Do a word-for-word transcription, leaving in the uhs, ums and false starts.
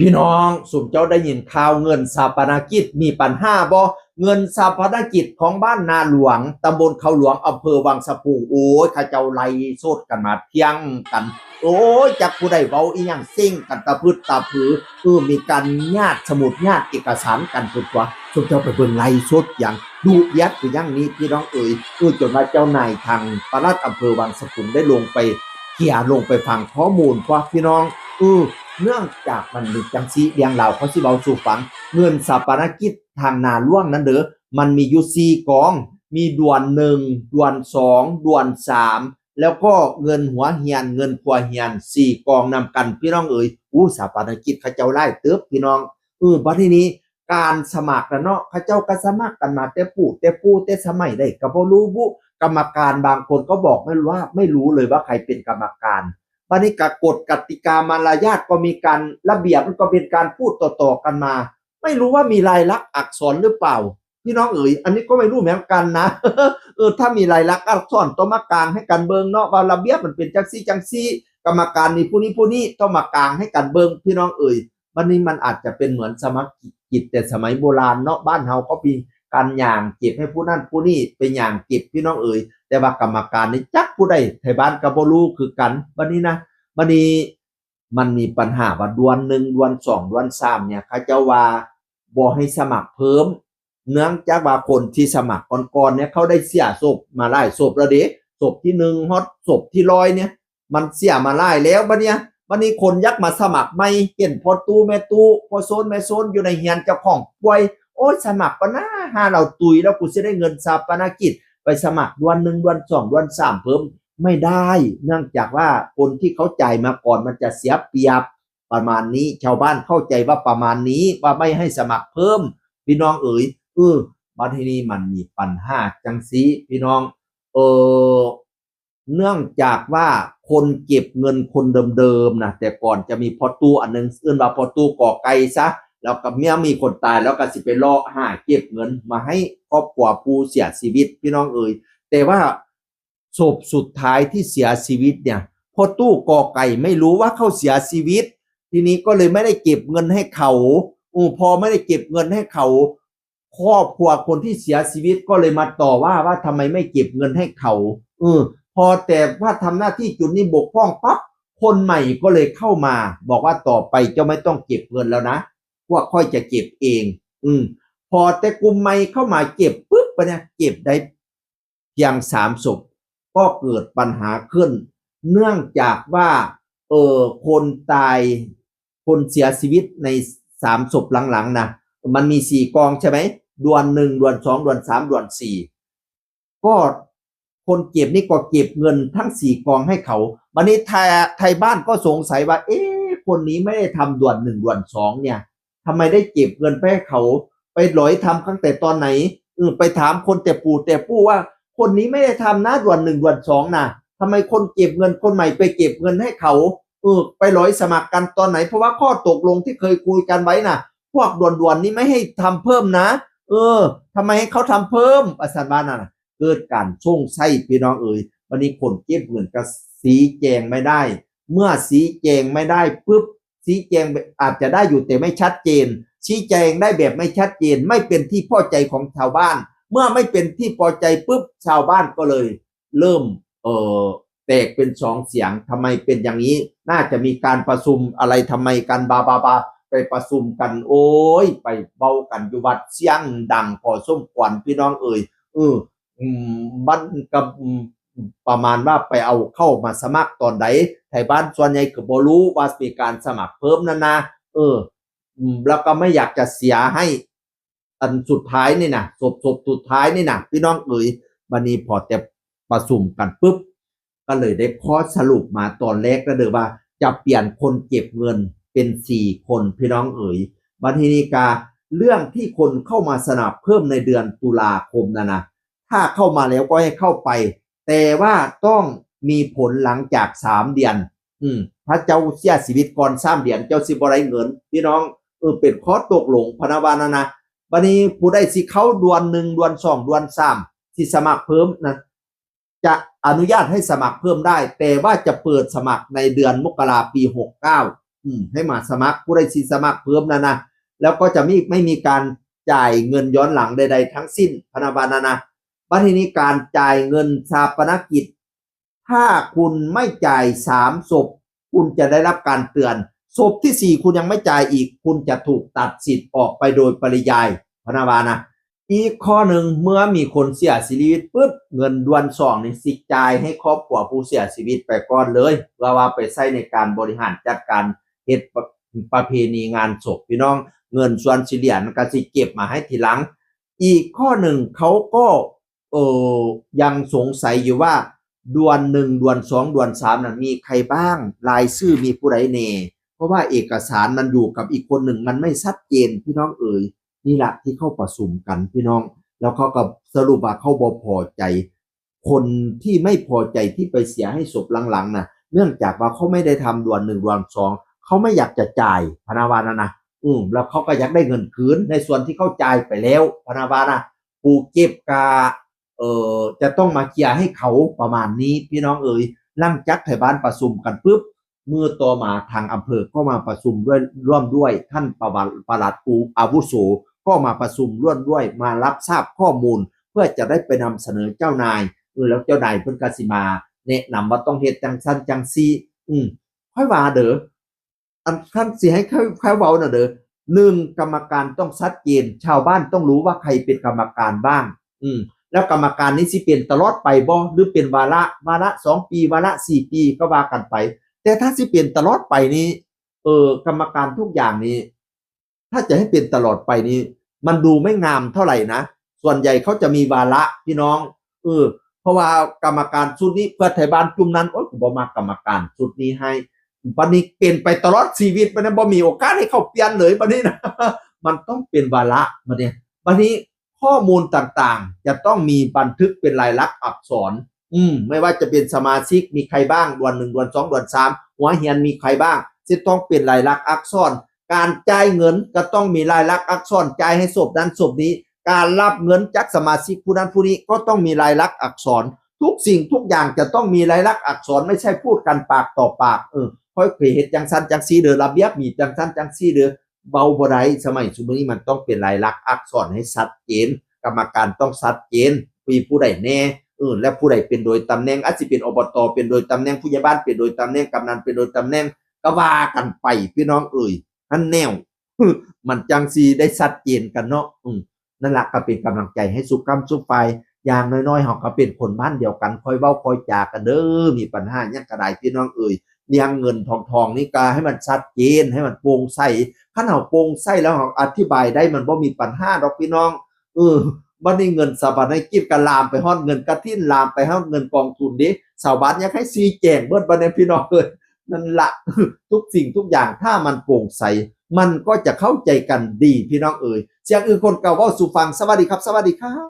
พี่น้อง สุมเจ้าได้ยินข่าวเงินชาปนกิจมีปัญหาบ่ เงินชาปนกิจของบ้านนาหลวง ตำบลเขาหลวง อำเภอวังสะพุง โอ้ย เขาเจ้าไล่สดกันมาเถียงกัน โอ้ย จักผู้ใดเว้าอีหยังเซ็งกันตะพึดตะพือ เออ มีการญาติสมุดญาติเอกสารกันพุ้นตั๊ว สุมเจ้าไปเบิ่งไล่สดอย่างดุเดือดอยู่อย่างนี้พี่น้องเอ๋ย เออ จนว่าเจ้านายทางปลัดอำเภอวังสะพุงได้ลงไปเคลียร์ ลงไปฟังข้อมูลพวกพี่น้อง เออ เนื่องจากมันมีจังซี้ เรื่องราวเขาสิเว้าสู่ฟัง เงินชาปนกิจทางนาหลวงนั้นเด้อ มันมีอยู่สี่กอง มีด่วนหนึ่ง ด่วนสอง ด่วนสาม แล้วก็เงินหัวเฮียน เงินครัวเฮียน สี่กองนำกัน พี่น้องเอ๋ย อู้ ชาปนกิจเขาเจ้าหลายเติบพี่น้อง เออ บัดทีนี้การสมัครน่ะเนาะ เขาเจ้าก็สมัครกันมาแต่ปู่แต่ปู่แต่สมัยใดก็บ่รู้บุ กรรมการบางคนก็บอกไม่รู้ว่า ไม่รู้เลยว่าใครเป็นกรรมการ บัดนี้ก็กฎกติกามารยาทก็มีการ ระเบียบมันก็เป็นการพูดต่อๆกันมา ไม่รู้ว่ามีลายลักษณ์อักษรหรือเปล่า พี่น้องเอ๋ย อันนี้ก็ไม่รู้เหมือนกันนะ เออ ถ้ามีลายลักษณ์อักษรต้องมากางให้กันเบิ่งเนาะ ว่าระเบียบมันเป็นจังซี่จังซี่ กรรมการนี่ผู้นี้ผู้นี้ต้องมากางให้กันเบิ่ง พี่น้องเอ๋ย บัดนี้มันอาจจะเป็นเหมือนสมัครกิจแต่สมัยโบราณเนาะ บ้านเฮาก็มีการย่างเก็บให้ผู้นั้นผู้นี้ไปย่างเก็บ พี่น้องเอ๋ย แต่ว่ากรรมการนี่จักผู้ใด ไทบ้านก็บ่รู้คือกัน บัดนี้นะ บัดนี้มันมีปัญหาว่าด่วนหนึ่ง ด่วนสอง ด่วนสามเนี่ย เขาเจ้าว่าบ่ให้สมัครเพิ่ม เนื่องจากว่าคนที่สมัครก่อนๆเนี่ย เขาได้เสียศพมาหลายศพแล้วเด้ ศพที่หนึ่งฮอดศพที่ร้อยเนี่ย มันเสียมาหลายแล้ว บัดเนี้ย บัดนี้คนอยากมาสมัครใหม่ เห็นพ่อตู้แม่ตู้ พ่อโซนแม่โซนอยู่ในเฮือนเจ้าของป่วย โอ้ย สมัครก่อนนะ หาเราตุยแล้วกูสิได้เงินชาปนกิจ ไปสมัครด่วนหนึ่ง ด่วนสอง ด่วนสาม เพิ่ม ไม่ได้ เนื่องจากว่าคนที่เขาจ่ายมาก่อนมันจะเสียเปรียบ ประมาณนี้ ชาวบ้านเข้าใจว่าประมาณนี้ ว่าไม่ให้สมัครเพิ่ม พี่น้องเอ๋ย เออ บัดทีนี้มันมีปัญหาจังซี้ พี่น้อง เออ เนื่องจากว่าคนเก็บเงินคนเดิมๆนะ แต่ก่อนจะมีพ่อตู้อันหนึ่ง เอิ้นว่าพ่อตู้กอไก่ซะ แล้วก็เมื่อมีคนตายแล้วก็สิไปเลาะหาเก็บเงินมาให้ครอบครัวผู้เสียชีวิต พี่น้องเอ๋ย แต่ว่าศพสุดท้ายที่เสียชีวิตเนี่ย พ่อตู้กอไก่ไม่รู้ว่าเขาเสียชีวิต ทีนี้ก็เลยไม่ได้เก็บเงินให้เขา อือ พอไม่ได้เก็บเงินให้เขา ครอบครัวคนที่เสียชีวิตก็เลยมาต่อว่า ว่าทำไมไม่เก็บเงินให้เขา เออ พอแต่ว่าทำหน้าที่จุดนี้บกพร่องปั๊บ คนใหม่ก็เลยเข้ามา บอกว่าต่อไปเจ้าไม่ต้องเก็บเงินแล้วนะ พวกข้อยจะเก็บเอง อืม พอแต่กลุ่มใหม่เข้ามาเก็บปุ๊บ บัดเนี่ย เก็บได้เพียงสามศพ ก็เกิดปัญหาขึ้น เนื่องจากว่า เออ คนตาย คนเสียชีวิตในสามศพหลังๆนะ มันมีสี่กองใช่ไหม ด่วนหนึ่ง ด่วนสอง ด่วนสาม ด่วนสี่ ก็คนเก็บนี่ก็เก็บเงินทั้งสี่กองให้เขา บัดนี้ไท ไทบ้านก็สงสัยว่า เอ๊ะ คนนี้ไม่ได้ทำด่วนหนึ่ง ด่วนสองเนี่ย ทำไมได้เก็บเงินไปให้เขา ไปหลอยทำตั้งแต่ตอนไหน เออ ไปถามคนแต่ปู่แต่ปู่ว่า คนนี้ไม่ได้ทำนะ ด่วนหนึ่ง ด่วนสองนะ ทำไมคนเก็บเงินคนใหม่ไปเก็บเงินให้เขา เออ ไปหลอยสมัครกันตอนไหน เพราะว่าข้อตกลงที่เคยคุยกันไว้น่ะ พวกด่วนๆนี่ไม่ให้ทำเพิ่มนะ เออ ทำไมให้เขาทำเพิ่ม ว่าซั่นว่านั่นน่ะ เกิดการสงสัย พี่น้องเอ๋ย บัดนี้คนเก็บเงินก็ชี้แจงไม่ได้ เมื่อชี้แจงไม่ได้ปุ๊บ ชี้แจงอาจจะได้อยู่แต่ไม่ชัดเจน ชี้แจงได้แบบไม่ชัดเจน ไม่เป็นที่พอใจของชาวบ้าน เมื่อไม่เป็นที่พอใจปุ๊บ ชาวบ้านก็เลยเริ่ม เอ่อ แตกเป็นสองเสียง ทำไมเป็นอย่างนี้ น่าจะมีการประชุมอะไร ทำไมกัน บาบาบา ไปประชุมกัน โอ้ย ไปเว้ากันอยู่วัดเสียงดังพอสมควร พี่น้องเอ๋ย เออ อืม มันก็ อืม ประมาณว่าไปเอาเข้ามาสมัครตอนใด ไทบ้านส่วนใหญ่ก็บ่รู้ว่ามีการสมัครเพิ่มนั่นนะ เออ อืม แล้วก็ไม่อยากจะเสียให้ อันสุดท้ายนี่นะ ศพ ศพสุดท้ายนี่นะ พี่น้องเอ๋ย บัดนี้พอแต่ประชุมกันปุ๊บ ก็เลยได้ข้อสรุปมาตอนแรกก็เลยว่า จะเปลี่ยนคนเก็บเงินเป็นสี่คน พี่น้องเอ๋ย บัดทีนี้กา เรื่องที่คนเข้ามาสมัครเพิ่มในเดือนตุลาคมนั่นนะ ถ้าเข้ามาแล้วก็ให้เข้าไป แต่ว่าต้องมีผลหลังจากสามเดือน อืม ถ้าเจ้าเสียชีวิตก่อนสามเดือน เจ้าสิบ่ได้เงิน พี่น้อง เออ เป็นข้อตกลง พะนะว่านั่นนะ บัดนี้ผู้ใดสิเข้าด่วนหนึ่ง ด่วนสอง ด่วนสาม สิสมัครเพิ่มนะ จะอนุญาตให้สมัครเพิ่มได้ แต่ว่าจะเปิดสมัครในเดือนมกราปีหกเก้า อืม ให้มาสมัคร ผู้ใดสิสมัครเพิ่มนั่นนะ แล้วก็จะไม่ ไม่มีการจ่ายเงินย้อนหลังใดๆทั้งสิ้น พะนะว่านั่นนะ บัดทีนี้การจ่ายเงินฌาปนกิจ ถ้าคุณไม่จ่ายสามศพ คุณจะได้รับการเตือน ศพที่สี่คุณยังไม่จ่ายอีก คุณจะถูกตัดสิทธิ์ออกไปโดยปริยาย พะนะว่านะ อีกข้อหนึ่ง เมื่อมีคนเสียชีวิตปุ๊บ เงินด่วนสองนี่สิจ่ายให้ครอบครัวผู้เสียชีวิตไปก่อนเลย เพื่อว่าไปใช้ในการบริหารจัดการเฮ็ดประ ประเพณีงานศพพี่น้อง เงินส่วนสิเหลือมันก็สิเก็บมาให้ทีหลัง อีกข้อหนึ่งเขาก็ เออ ยังสงสัยอยู่ว่าด่วนหนึ่ง ด่วนสอง ด่วนสามน่ะมีใครบ้าง รายชื่อมีผู้ใดแน่ เพราะว่าเอกสารมันอยู่กับอีกคนหนึ่ง มันไม่ชัดเจนพี่น้องเอ๋ย นี่ละที่เข้าประชุมกันพี่น้อง แล้วเขาก็สรุปว่าเขาบ่พอใจ คนที่ไม่พอใจที่ไปเสียให้ศพหลังๆน่ะ เนื่องจากว่าเขาไม่ได้ทำด่วนหนึ่งด่วนสอง เขาไม่อยากจะจ่าย พะนะว่านั่นนะ อืม แล้วเขาก็อยากได้เงินคืนในส่วนที่เขาจ่ายไปแล้ว พะนะว่านะ ผู้เก็บกะ เอ่อ จะต้องมาเคลียร์ให้เขาประมาณนี้พี่น้องเอ๋ย หลังจากไทบ้านประชุมกันปุ๊บ มื้อต่อมาทางอำเภอก็มาประชุมด้วย ร่วมด้วย ท่านประวัติ ปลัดอาวุโส ก็มาประชุมร่วมด้วย มารับทราบข้อมูล เพื่อจะได้ไปนำเสนอเจ้านาย เออ แล้วเจ้านายเพิ่นก็สิมาแนะนำว่าต้องเฮ็ดจังซั่นจังซี่ อืม ค่อยว่าเด้อ อันคันสิให้ค่อย ค่อยเว้าน่ะเด้อ หนึ่ง กรรมการต้องชัดเจน ชาวบ้านต้องรู้ว่าใครเป็นกรรมการบ้าง อืม แล้วกรรมการนี้สิเป็นตลอดไปบ่ หรือเป็นวาระ วาระสองปี วาระสี่ปี ก็ว่ากันไป แต่ถ้าสิเป็นตลอดไปนี้ เออ กรรมการทุกอย่างนี้ ถ้าจะให้เป็นตลอดไปนี้ มันดูไม่งามเท่าไหร่นะ ส่วนใหญ่เขาจะมีวาระพี่น้อง เออ เพราะว่ากรรมการชุดนี้เพื่อไทบ้านจุ่มนั้น โอ๊ย กูบ่มักกรรมการชุดนี้ให้ บัดนี้เป็นไปตลอดชีวิต บัดนี้บ่มีโอกาสให้เขาเปลี่ยนเลย บัดนี้นะ มันต้องเป็นวาระ บัดนี้ บัดนี้ข้อมูลต่างๆ จะต้องมีบันทึกเป็นลายลักษณ์อักษร อืม ไม่ว่าจะเป็นสมาชิกมีใครบ้าง ด่วนหนึ่ง ด่วนสอง ด่วนสาม หัวเฮียนมีใครบ้าง จะต้องเป็นลายลักษณ์อักษร การจ่ายเงินก็ต้องมีลายลักษณ์อักษร จ่ายให้ศพนั้นศพนี้ การรับเงินจากสมาชิกผู้นั้นผู้นี้ก็ต้องมีลายลักษณ์อักษร ทุกสิ่งทุกอย่างจะต้องมีลายลักษณ์อักษร ไม่ใช่พูดกันปากต่อปาก เออ ค่อยเคยเฮ็ดจังซั่นจังซี่เด้อ ระเบียบมีจังซั่นจังซี่เด้อ เว้าบ่ได้ สมัยซุมื้อนี้มันต้องเป็นลายลักษณ์อักษรให้ชัดเจน กรรมการต้องชัดเจน มีผู้ใดแน่ เออ และผู้ใดเป็นโดยตำแหน่ง อาจสิเป็น อบต. เป็นโดยตำแหน่ง ผู้ใหญ่บ้านเป็นโดยตำแหน่ง กำนันเป็นโดยตำแหน่ง ก็ว่ากันไปพี่น้องเอ๋ย หั้นแนว มันจั่งสิได้ชัดเจนกันเนาะ อืม นั่นละก็เป็นกำลังใจให้ซุก้ำซุฝ่าย อย่างน้อยๆ เฮาก็เป็นคนบ้านเดียวกัน ค่อยเว้าค่อยจากันเด้อ มีปัญหาหยังก็ได้พี่น้องเอ๋ย เรื่องเงินทองทองนี่ก็ให้มันชัดเจน ให้มันโปร่งใส คันเฮาโปร่งใสแล้วเฮาอธิบายได้ มันบ่มีปัญหาดอกพี่น้อง เออ บัดนี้เงินฌาปนกิจก็ลามไปฮอดเงินกฐิน ลามไปฮอดเงินกองทุนเด้ ชาวบ้านอยากให้ชี้แจงเบิดบัดนี้พี่น้องเอ๋ย นั่นละ ทุกสิ่งทุกอย่างถ้ามันโปร่งใส มันก็จะเข้าใจกันดีพี่น้องเอ๋ย เสียงอื่นคนเก่าเว้าสู่ฟัง สวัสดีครับ สวัสดีครับ